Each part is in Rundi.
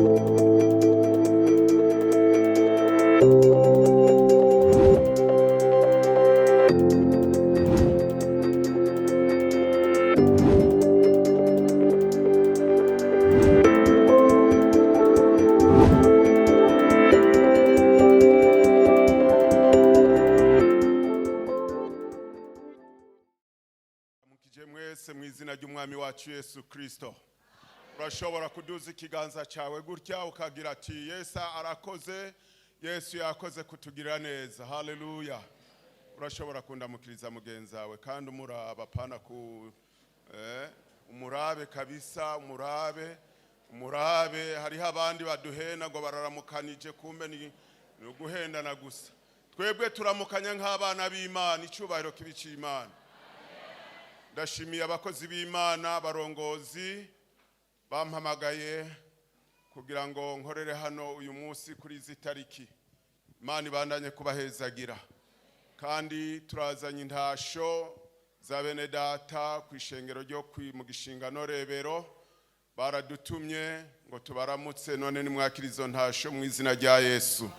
Mukije mwese mu izina ry'umwami wacu Yesu Kristo. Urashobora kuduza ikiganza cyawe gutya ukagira ati: "Yesu arakoze, Yesu yakoze kutugirira neza." Haleluya! Urashobora kundamukiriza mugenzi wawe kandi umuraba, pana ku umurabe kabisa, umurabe, umurabe. Hariho abandi baduhena ngo bararamukanije, kumbe ni uguhendana gusa. Twebwe turamukanya nk'abana b'Imana. Icyubahiro kibi cy'Imana. Ndashimiye abakozi b'Imana, abarongozi bampamagaye kugira ngo nkorere hano uyu munsi kuri izi tariki. Imana ibandanye kubahezagira. Kandi turazanye intasho za bene data ku ishengero ryo mu Gishingano Rebero. Baradutumye ngo tubaramutse. None nimwakira izo ntasho mu izina rya Yesu.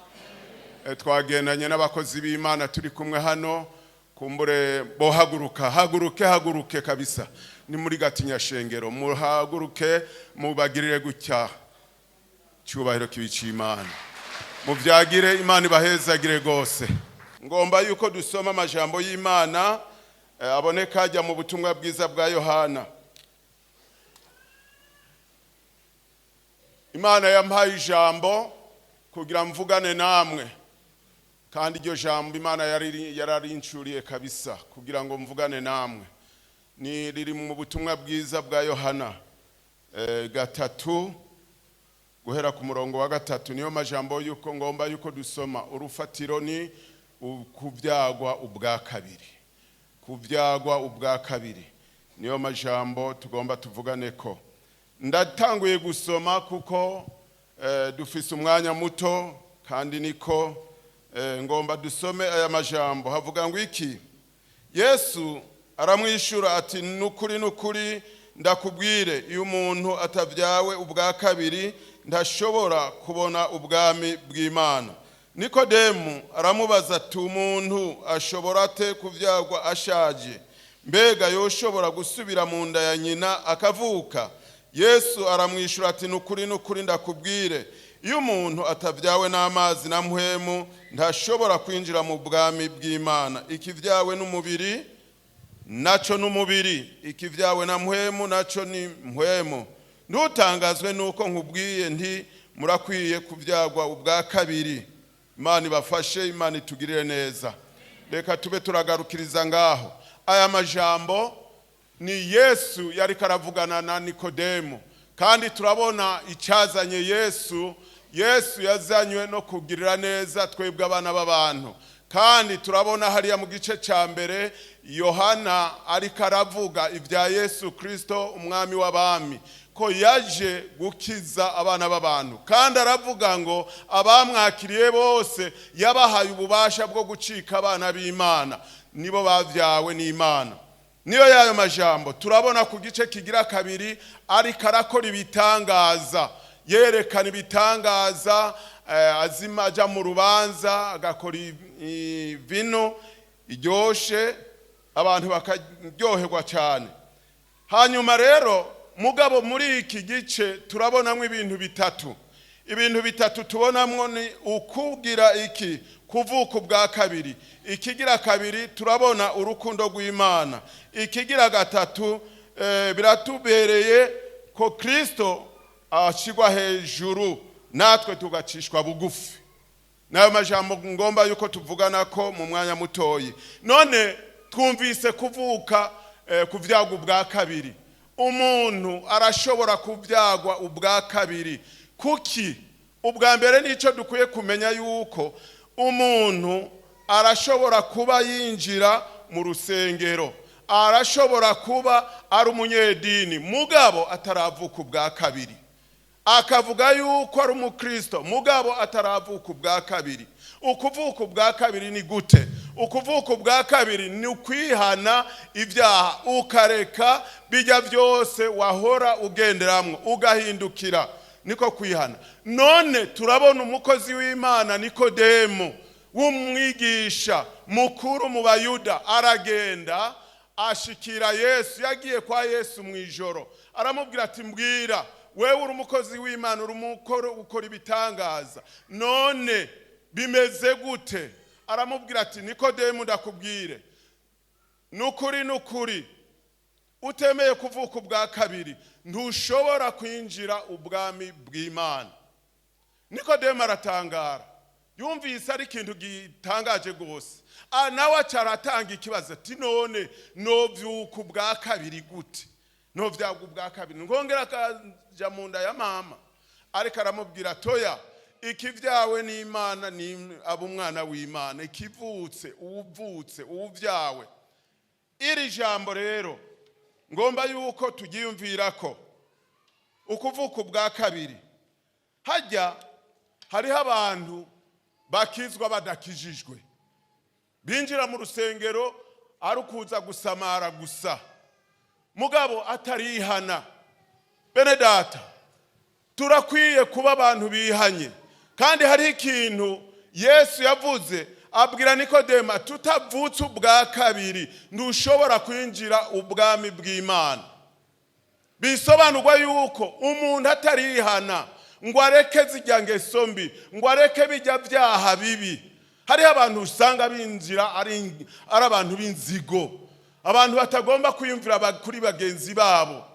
Twagendanye n'abakozi b'Imana turi kumwe hano. Kumbure bohaguruka. Haguruke, haguruke kabisa. Ni muri gatinya shengero, muhaguruke mubagirire gutya. Cyubahiro kibi c'Imana. Muvyagire, Imana ibahezagire rwose. Ngomba yuko dusoma amajambo y'Imana aboneka ajya mu butumwa bwiza bwa Yohana. Imana yampaye ijambo kugira mvugane namwe, kandi iryo jambo Imana yararincuriye kabisa kugira ngo mvugane namwe. Ni riri mu butumwa bwiza bwa Yohana 3, guhera ku murongo wa 3. Niyo majambo yuko ngomba yuko dusoma. Urufatiro ni kubyagwa ubwa kabiri. Kubyagwa ubwa kabiri niyo majambo tugomba tuvugane ko. Ndatanguye gusoma kuko dufise umwanya muto, kandi niko ngomba dusome aya majambo. Havuga ngo iki? Yesu aramwishura ati: "Nukuri, nukuri, ndakubwire, iyo umuntu atavyawe ubwa kabiri ntashobora kubona ubwami bw'Imana." Nikodemu aramubaza ati: "Umuntu ashobora ate kuvyagwa ashaje? Mbega yoshobora gusubira mu nda ya nyina akavuka?" Yesu aramwishura ati: "Nukuri, nukuri, ndakubwire, iyo umuntu atavyawe n'amazi na Mpwemu ntashobora kwinjira mu bwami bw'Imana. Ikivyawe n'umubiri naco n'umubiri, ikivyawe na Mpwemu naco ni mpwemu. Ntutangazwe nuko nkubwiye nti murakwiye kuvyagwa ubwa kabiri." Imana ibafashe, Imana itugirire neza. Reka tube turagarukiriza ngaho. Aya majambo ni Yesu yariko aravugana na Nikodemu, kandi turabona icyazanye Yesu. Yesu yazanywe no kugirira neza twebwe abana b'abantu. Kandi turabona hariya mu gice cya mbere Yohana ariko aravuga ibya Yesu Kristo, umwami w'abami, ko yaje gukiza abana b'abantu. Kandi aravuga ngo abamwakiriye bose yabahaye ububasha bwo gucika abana b'Imana, nibo babyawe n'Imana. Niyo yayo majambo turabona ku gice kigira kabiri ariko arakora ibitangaza, yerekana ibitangaza, azima ajya mu rubanza agakora vino iryoshe, abantu bakaryoherwa cyane. Hanyuma rero mugabo muri iki gice turabonamo ibintu bitatu. Ibintu bitatu tubonamwo ni ukugira iki? Kuvuka ubwa kabiri. Ikigira kabiri, turabona urukundo rw'Imana. Ikigira gatatu, biratubereye ko Kristo ashyirwa hejuru, natwe tugacishwa bugufi. Nayo majambo ngomba yuko tuvugana ko mu mwanya mutoyi. None twumvise kuvuka, kuvyagwa ubwa kabiri. Umuntu arashobora kuvyagwa ubwa kabiri kuki? Ubwa mbere nicyo dukwiye kumenya, yuko umuntu arashobora kuba yinjira mu rusengero, arashobora kuba ari umunyedini, mugabo ataravuka ubwa kabiri, akavuga yuko ari umukristo, mugabo ataravuka ubwa kabiri. Ukuvuka ubwa kabiri ni gute? Ukuvuka ubwa kabiri ni ukwihana ibyaha, ukareka bijya byose wahora ugenderamwo, ugahindukira. Niko kwihana. None turabona umukozi w'Imana Nikodemu, w'umwigisha mukuru mu Bayuda, aragenda ashikira Yesu. Yagiye kwa Yesu mu ijoro, aramubwira ati: "Mbwira, wewe uri umukozi w'Imana, uri umukoro, ukora ibitangaza, none bimeze gute?" Aramubwira ati: "Nikodemu, ndakubwire nukuri, nukuri, utemeye kuvuka ubwa kabiri ntushobora kwinjira ubwami bw'Imana." Nikodemu aratangara, yumvise ari ikintu gitangaje rwose. Nawe aca aratanga ikibazo ati: "None novyuka ubwa kabiri gute? Novyaga ubwa kabiri ngongera akaja mu nda ya mama?" Ariko aramubwira: "Toya, ikivyawe n'Imana ni aba umwana w'Imana, ikivutse, uwuvutse, uwuvyawe." Iri jambo rero ngomba yuko tugiyumvira ko ukuvuka ubwa kabiri, hajya hariho abantu bakizwa badakijijwe, binjira mu rusengero ari ukuza gusamara gusa, mugabo atarihana. Bene data, turakwiye kuba abantu bihanye. Kandi hariho ikintu Yesu yavuze, abwira Nikodema: "Tutavutse ubwa kabiri ntushobora kwinjira ubwami bw'Imana." Bisobanurwa yuko umuntu atarihana ngo areke zijya ngeso mbi, ngo areke bijya byaha bibi. Hariho abantu usanga binjira ari abantu b'inzigo, abantu batagomba kwiyumvira kuri bagenzi babo.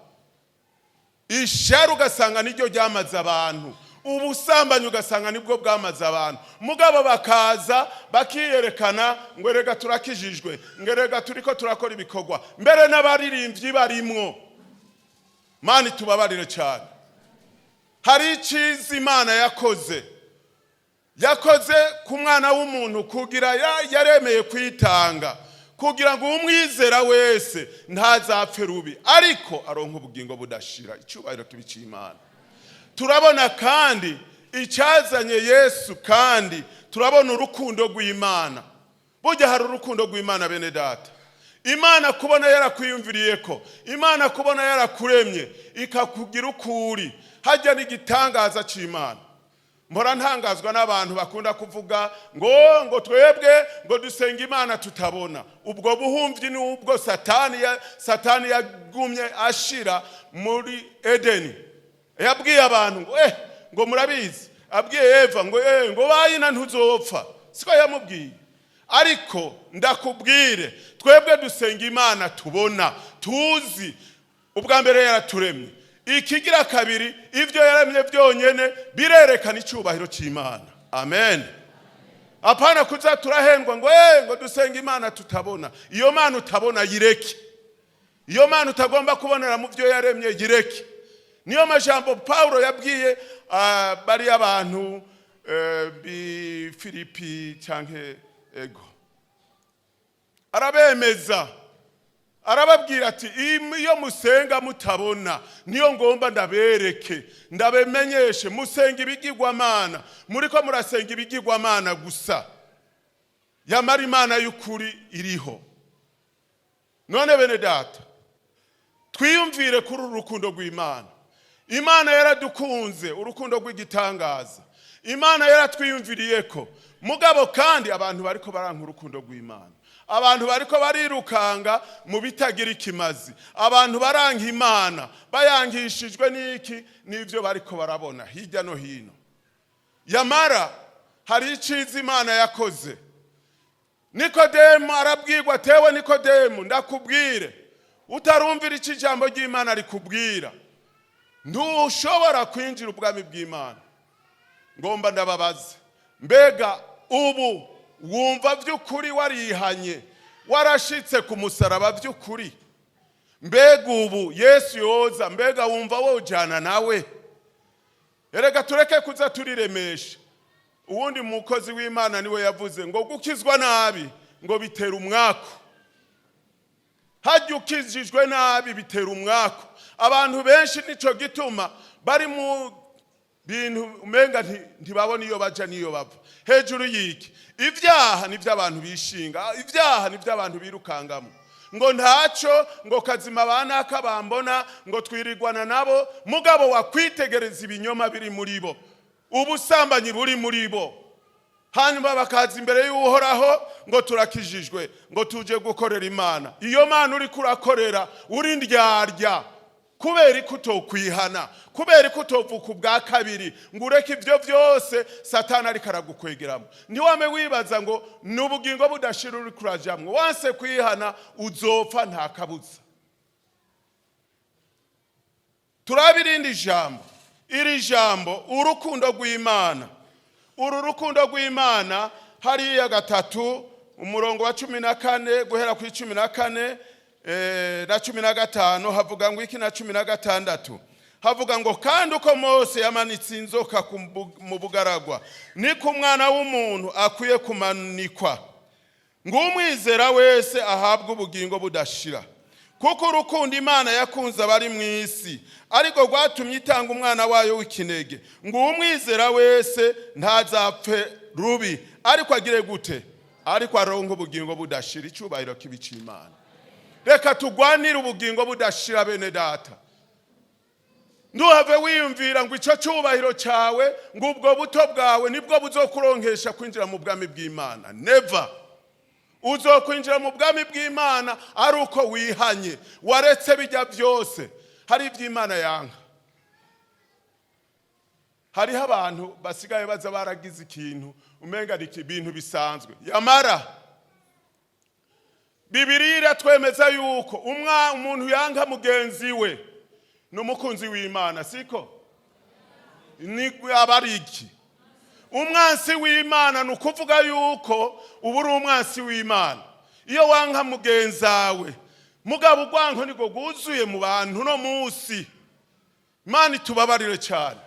Ishyari ugasanga niryo ryamaze abantu, ubusambanyi ugasanga nibwo bwamaze abantu, mugabo bakaza bakiyerekana ngo: "Erega turakijijwe," ngo: "Erega turiko turakora ibikorwa." Mbere n'abaririmbyi barimwo. Mani tubabarire cyane. Hari icyiza Imana yakoze, yakoze ku mwana w'umuntu, kugira yaremeye kwitanga kugira ngo umwizera wese ntazapfe rubi, ariko aronke ubugingo budashira. Icyubahiro kibi cy'Imana. Turabona kandi icyazanye Yesu, kandi turabona urukundo rw'Imana. Burya hari urukundo rw'Imana, bene data. Imana kubona yarakwiyumviriye ko, Imana kubona yarakuremye ikakugira ukuri, hajya n'igitangaza cy'Imana. Mpora ntangazwa n'abantu bakunda kuvuga ngo twebwe ngo dusenga Imana tutabona. Ubwo buhumvyi ni ubwo Satani yagumye ashira muri Edeni. Yabwiye abantu ngo ngo murabizi, abwiye Eva ngo ngo bayina ntuzopfa. Siko yamubwiye? Ariko ndakubwire, twebwe dusenga Imana tubona, tuzi. Ubwa mbere yaraturemye. Ikigira kabiri, ibyo yaremye byonyine birerekana icyubahiro cy'Imana. Amen. Apana kuza turahendwa ngo ngo dusenga Imana tutabona. Iyo Mana utabona yireke, iyo Mana utagomba kubonera mu byo yaremye yireke. Niyo majambo Paulo yabwiye bariya abantu bi Filipi canke ego, arabemeza, arababwira ati: "Iyo musenga mutabona niyo ngomba ndabereke, ndabemenyeshe. Musenga ibigirwamana, muriko murasenga ibigirwamana gusa, yamara Imana y'ukuri iriho." None bene data, twiyumvire kuri uru rukundo rw'Imana. Imana yaradukunze urukundo rw'igitangaza. Imana yaratwiyumviriye ko, mugabo kandi abantu bariko baranka urukundo rw'Imana, abantu bariko barirukanga mu bitagira ikimazi, abantu baranka Imana bayangishijwe n'iki? N'ivyo bariko barabona hirya no hino. Yamara hari iciza Imana yakoze. Nikodemu arabwirwa: "Tewe Nikodemu, ndakubwire, utarumvira icyo ijambo ry'Imana rikubwira ntushobora kwinjira ubwami bw'Imana." Ngomba ndababaze: mbega ubu wumva by'ukuri warihanye, warashitse ku musaraba by'ukuri? Mbega ubu Yesu yoza, mbega wumva wojana nawe? Erega tureke kuza turiremesha. Uwundi mukozi w'Imana niwe yavuze ngo gukizwa nabi ngo bitera umwaku. Hajya ukijijwe nabi bitera umwaku. Abantu benshi nico gituma bari mu bintu umenga ntibabona iyo baja n'iyo bava. Hejuru y'iki? Ibyaha nibyo abantu bishinga, ibyaha nibyo abantu birukangamo. Ngo ntacyo, ngo kazima banaka bambona, ngo twirigwana nabo. Mugabo wakwitegereza ibinyoma biri muri bo, ubusambanyi buri muri bo, hanyuma bakaza imbere y'Uhoraho ngo turakijijwe, ngo tuje gukorera Imana. Iyo Mana uri kurakorera uri ndyarya. Kubera ko utokwihana, kubera ko utovuka ubwa kabiri ngo ureke ibyo byose Satani ariko aragukwegeramo, ntiwame wibaza ngo ni ubugingo budashira uri kurajamwo. Wanse kwihana, uzopfa, nta kabuza. Turaba irindi jambo, iri jambo urukundo rw'Imana. Uru rukundo rw'Imana hariya 3, umurongo wa 14, guhera kuri 14 na 15, havuga ngo iki? Na 16 havuga ngo: "Kandi uko Mose yamanitse inzoka mu bugaragwa, niko Umwana w'umuntu akwiye kumanikwa, ngo umwizera wese ahabwe ubugingo budashira. Kuko urukundo Imana yakunze abari mu isi ariko rwatumye itanga umwana wayo w'ikinege, ngo umwizera wese ntazapfe rubi, ariko agire gute? Ariko aronke ubugingo budashira." Icyubahiro kibe ic'Imana. Reka tugwanire ubugingo budashira, bene data. Ntuhave wiyumvira ngo icyo cyubahiro cyawe, ngo ubwo buto bwawe nibwo buzokuronkesha kwinjira mu bwami bw'Imana. Never. Uzokwinjira mu bwami bw'Imana ari uko wihanye, waretse bijya byose. Hari iby'Imana yanka. Hariho abantu basigaye baza baragize ikintu umenga ni ibintu bisanzwe. Yamara Bibiliya iratwemeza yuko umuntu yanka mugenzi we ni umukunzi w'Imana, siko? Ni aba ari iki? Umwansi w'Imana. Ni ukuvuga yuko uba uri umwansi w'Imana iyo wanka mugenzawe. Mugabo urwanko niko rwuzuye mu bantu no munsi. Imana itubabarire cyane.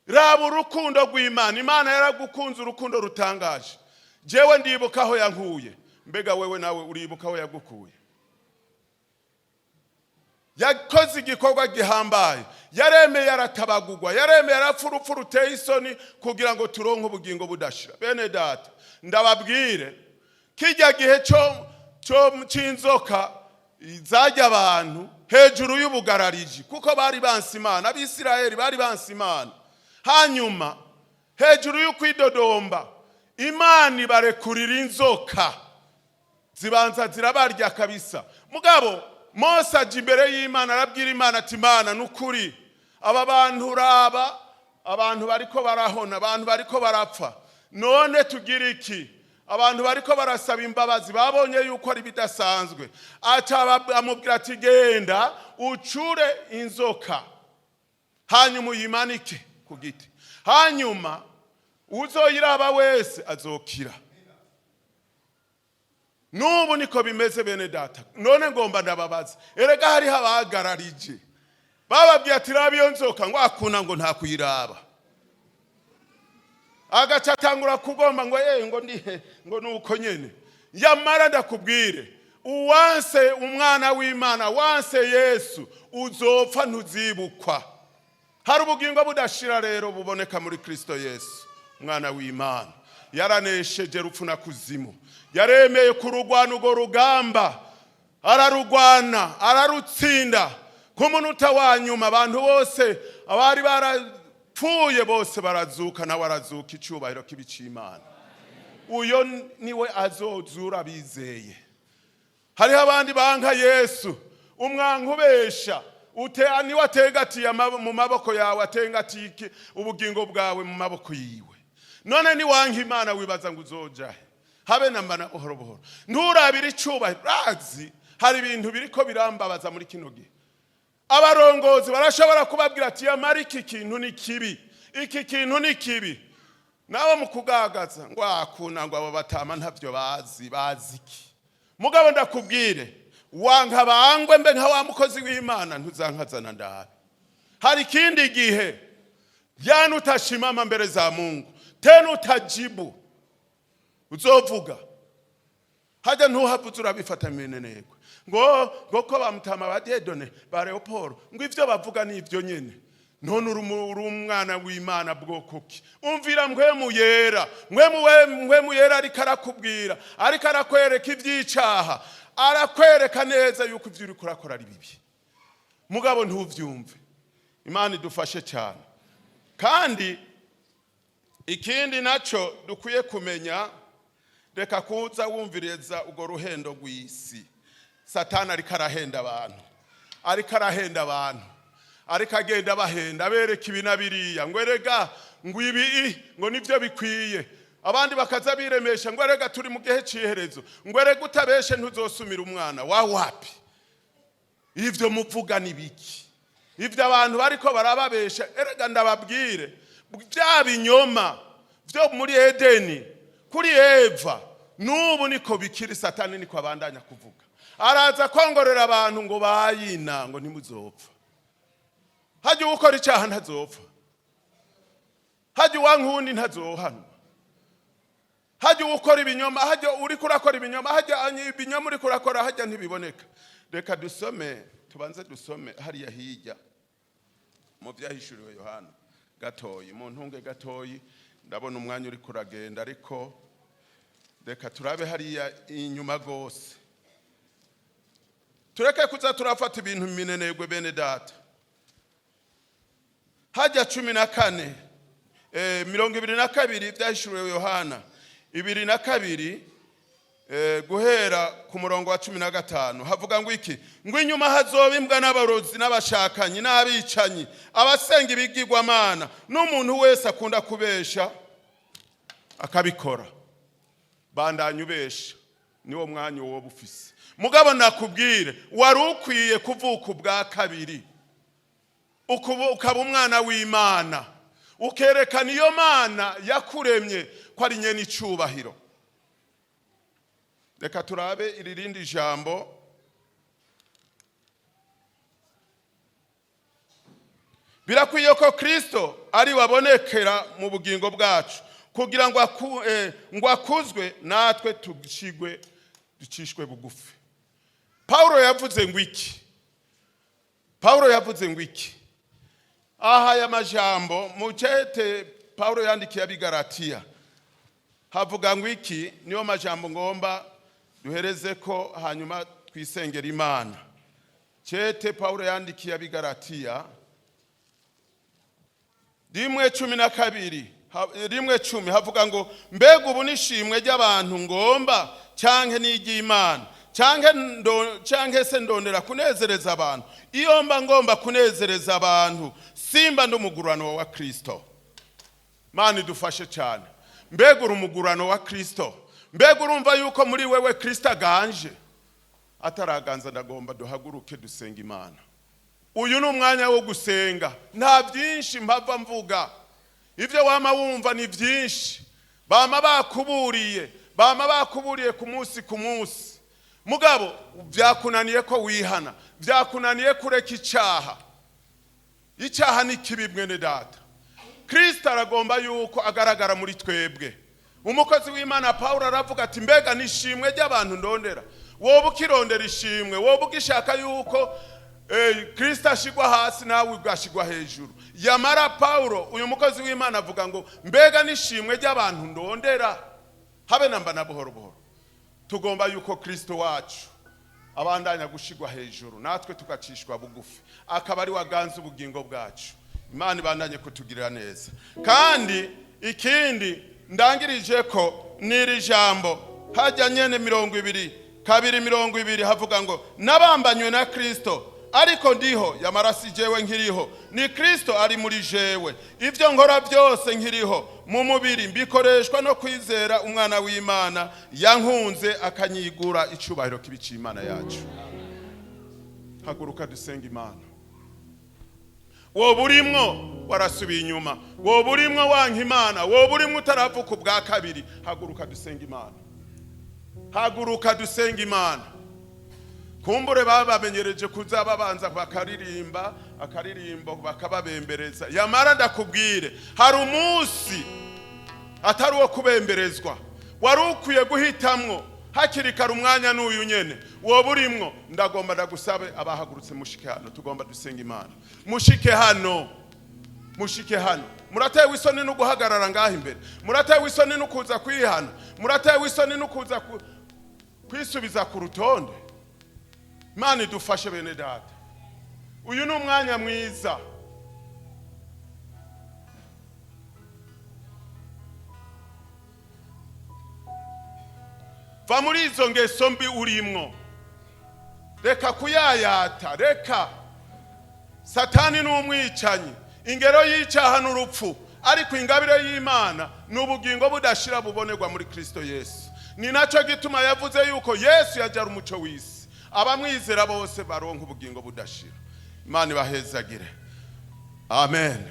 Raba urukundo rw'Imana. Imana yaragukunze urukundo rutangaje. Jewe ndibuka aho yankuye. Mbega wewe nawe uribuka aho yagukuye? Yakoze igikorwa gihambaye. Yaremeye aratabagurwa, yaremeye arapfa urupfu ruteye isoni kugira ngo turonke ubugingo budashira. Bene data, ndababwire, kijya gihe cyo cy'inzoka zajya abantu hejuru y'ubugarariji, kuko bari banse Imana, Abisirayeli bari banse Imana, hanyuma hejuru y'ukwidodomba Imana ibarekurira inzoka, zibanza zirabarya kabisa. Mugabo Mose aja imbere y'Imana, arabwira Imana ati: "Imana, nukuri aba bantu, uraba abantu bariko barahona, abantu bariko barapfa. None tugira iki? Abantu bariko barasaba imbabazi, babonye yuko ari bidasanzwe." Aca amubwira ati: "Genda ucure inzoka, hanyuma uyimanike ku giti, hanyuma uzoyiraba wese azokira." N'ubu niko bimeze, bene data. None ngomba ndababaza, erega hariho abahagararije, bababwiye ati: "Raba iyo nzoka," ngo akuna, ngo nta kuyiraba, agaca atangura kugomba ngo ngo ndihe, ngo nuko nyene. Yamara ndakubwire, uwanse umwana w'Imana, wanse Yesu, uzopfa, ntuzibukwa. Hari ubugingo budashira rero buboneka muri Kristo Yesu, umwana w'Imana. Yaranesheje rupfu na kuzimu. Yaremeye kurugwana urwo rugamba, ararugwana, ararutsinda. Ku munota wa nyuma abantu bose abari barapfuye bose barazuka, nawe arazuka. Icyubahiro kibe ic'Imana. Uyo niwe azozura abizeye. Hariho abandi banka Yesu. Umwanka ubesha niwe atengatiye mu maboko yawe, atengatiye ubugingo bwawe mu maboko yiwe. None niwanka Imana, wibaza ngo uzojahe? Habe namba na buhoro buhoro. Nturabire icubahiro. Razi hari ibintu biriko birambabaza muri kino gihe. Abarongozi barashobora kubabwira ati: "Yamara iki kintu ni kibi, iki kintu ni kibi." Nabo mu kugagaza ngo akuna, ngo abo batama ntavyo bazi. Bazi iki? Mugabo ndakubwire, wanka bangwe mbe nka wa mukozi w'Imana, ntuzankazana ndabe. Hari ikindi gihe yani utashimama mbele za Mungu, tena utajibu, uzovuga hajya. Ntuhavuze urabifata minenegwe ngo ko bamutama ba Dieudonné, ba Leopold, ngo ivyo bavuga ni ivyo nyene. None uri umwana w'Imana bwoko ki? Umvira Mpwemu Yera. Mpwemu Yera ariko arakubwira, ariko arakwereka iby'icaha. Arakwereka neza yuko ibyo uri kurakora ari bibi, mugabo ntuvyumve. Imana idufashe cyane. Kandi ikindi nacyo dukwiye kumenya, reka kuza wumviriza urwo ruhendo rw'isi. Satani ariko arahenda abantu, ariko arahenda abantu, ariko agenda abahenda, abereka ibi na biriya, ngo erega ngo ibi ngo nibyo bikwiye. Abandi bakaza biremesha ngo erega turi mu gihe cy'iherezo, ngo erega utabeshe ntuzosumira umwana wa wapi. Ivyo muvuga ni biki? Ivyo abantu bariko barababesha, erega ndababwire, bya binyoma byo muri Edeni kuri Eva n'ubu niko bikiri. Satani niko abandanya kuvuga, araza kongorera abantu ngo bayina ngo ntimuzopfa. Hajya ukora icyaha ntazopfa, hajya uwankundi ntazohanwa, hajya ukora ibinyoma, hajya uriko urakora ibinyoma, hajya ibinyoma uriko urakora hajya ntibiboneka. Reka dusome, tubanze dusome hariya hirya mu byahishuriwe Yohana gatoyi, mu ntunge gatoyi. Ndabona umwanya uri kuragenda, ariko reka turabe hariya inyuma rwose, tureke kuza turafata ibintu minenegwe. Bene data, hajya 14, 22, byahishuriwe Yohana 22, guhera ku murongo wa 15, havuga ngo iki? Ngo inyuma hazoba imbwa n'abarozi n'abashakanyi n'abicanyi, abasenga ibigirwamana, n'umuntu wese akunda kubesha akabikora. Bandanya ubesha, niwo mwanya woba ufise. Mugabo nakubwire, wari ukwiye kuvuka ubwa kabiri, ukaba umwana w'Imana, ukerekana iyo Mana yakuremye ko ari nyene icubahiro. Reka turabe iri rindi jambo. Birakwiye ko Kristo ari wabonekera mu bugingo bwacu, kugira ngo ngo akuzwe, natwe tushigwe ducishwe bugufi. Paulo yavuze ngo iki? Paulo yavuze ngo iki? Aha aya majambo mu cete Paulo yandikiye Abigaratiya havuga ngo iki? Niyo majambo ngomba duhereze ko, hanyuma twisengera Imana. Cete Paulo yandikiye Abigaratiya 1:12, 1:10, havuga ngo: "Mbega ubu nishimwe ry'abantu ngomba, canke n'iry'Imana? Canke se ndondera kunezereza abantu? Iyo mba ngomba kunezereza abantu, simba ndi umugurano wa Kristo." Mana idufashe cyane. Mbega uri umugurano wa Kristo? Mbega urumva yuko muri wewe Kristo aganje? Ataraganza, ndagomba duhaguruke dusenga Imana. Uyu ni umwanya wo gusenga. Nta byinshi mpava mvuga, ibyo wama wumva ni byinshi, bama bakuburiye, bama bakuburiye ku munsi ku munsi, mugabo byakunaniye ko wihana, byakunaniye kureka icyaha. Icyaha ni kibi, mwene data. Kristo aragomba yuko agaragara muri twebwe. Umukozi w'Imana Paul aravuga ati: "Mbega nishimwe ry'abantu ndondera?" Wowe ukirondera ishimwe, wowe ugishaka yuko Kristo ashigwa hasi nawe ugashigwa hejuru. Yamara Paulo, uyu mukozi w'Imana, avuga ngo: "Mbega nishimwe ry'abantu ndondera?" Habe namba na buhoro buhoro. Tugomba yuko Kristo wacu abandanya gushigwa hejuru, natwe tugacishwa bugufi, akaba ari waganza ubugingo bwacu. Imana ibandanye kutugirira neza. Kandi ikindi ndangirije ko n'iri jambo hajya nyene 22:20, havuga ngo: "Nabambanywe na Kristo, ariko ndiho, yamara si jewe nkiriho, ni Kristo ari muri jewe. Ibyo nkora byose nkiriho mu mubiri, mbikoreshwa no kwizera umwana w'Imana yankunze akanyigura." Icubahiro kibe ic'Imana yacu. Haguruka dusenga Imana. Woba urimwo warasubiye inyuma, woba urimwo wanka Imana, woba urimwo utaravuka ubwa kabiri, haguruka dusenga Imana, haguruka dusenga Imana. Kumbure babamenyereje kuza babanza bakaririmba akaririmbo bakababembereza. Yamara ndakubwire, hari umunsi atari uwo kubemberezwa. Wari ukwiye guhitamwo hakiri kare. Umwanya n'uyu nyene woba urimwo. Ndagomba ndagusabe, abahagurutse mushike hano, tugomba dusenga Imana. Mushike hano, mushike hano. Muratewe isoni no guhagarara ngaha imbere? Muratewe isoni no kuza kwihana? Muratewe isoni no kuza kwisubiza ku rutonde? Imana idufashe bene data. Uyu ni umwanya mwiza. Va muri izo ngeso mbi urimwo, reka kuyayata, reka. Satani ni umwicanyi, ingero y'icyaha n'urupfu, ariko ingabire y'Imana ni ubugingo budashira bubonerwa muri Kristo Yesu. Ni nacyo gituma yavuze yuko Yesu yajyara umuco w'isi, abamwizera bose baronka ubugingo budashira. Imana ibahezagire. Amen.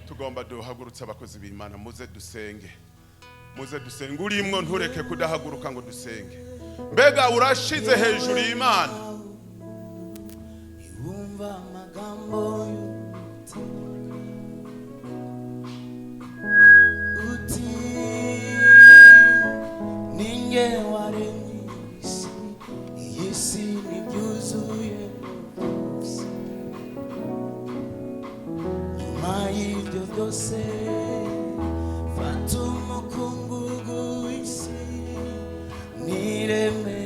Tugomba duhagurutse abakozi b'Imana, muze dusenge, muze dusenge. Urimwo ntureke kudahaguruka ngo dusenge. Mbega urashize hejuru y'Imana. Wumva amagambo y'umutima uti ninjye waremye isi, iyi si ntibyuzuye byose. Nyuma y'ibyo byose fata umukungugu w'isi nireme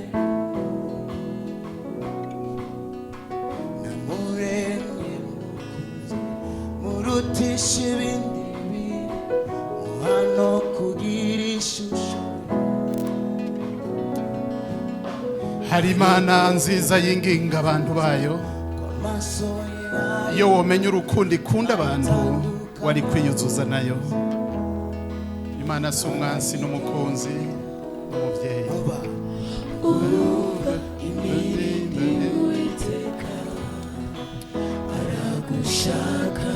namuremye mukunzi murutisha ibindi bintu hano kugira ishusho. Hari Imana nziza yinginga abantu bayo. Amaso yawe Iyo womenya urukundo ikunda abantu, wari kwiyuzuza nayo. Imana si umwansi, n'umukunzi n'umubyeyi. Uba Urumva imirindi y'Uwiteka aragushaka.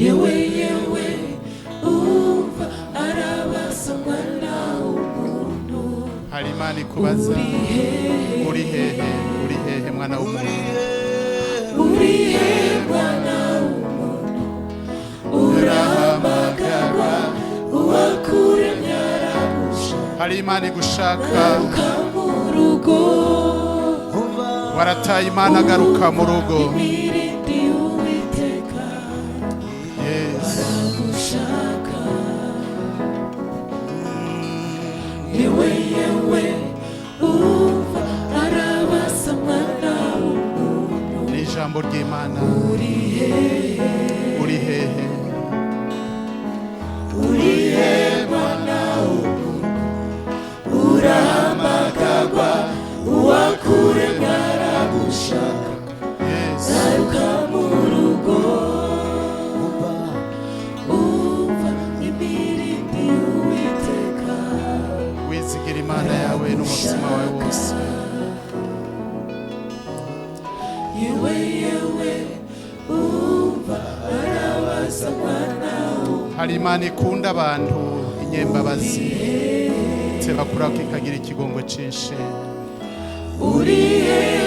Yewe yewe, umva arabasa mwana w'umuntu. Hari Imana ikubaza: uri hehe? Uri hehe, mwana w'umuntu? Uri he, mwana w'umuntu? Urahamagarwa, uwakuremye aragushaka. Hari Imana igushaka. Garuka mu rugo. Umva. Warataye Imana, agaruka mu rugo. Imirindi y'Uwiteka Yesu. aragushaka. Yewe yewe, umva arabasa mwana w'umuntu. Ni ijambo ry'Imana. Uri hehe? Uri hehe? Uri he, mwana w'umuntu? Urahamagarwa, uwakuremye aragushaka. Yesu. Garuka mu rugo. Umva. Umva imirindi y'Uwiteka. Wizigira Imana yawe n'umutima wawe wose. Yewe yewe, umva arabaza mwana w'umuntu. Hari Imana ikunda abantu, inyembabazi, tebakura ikagira ikigongo cyinshi. Uri he?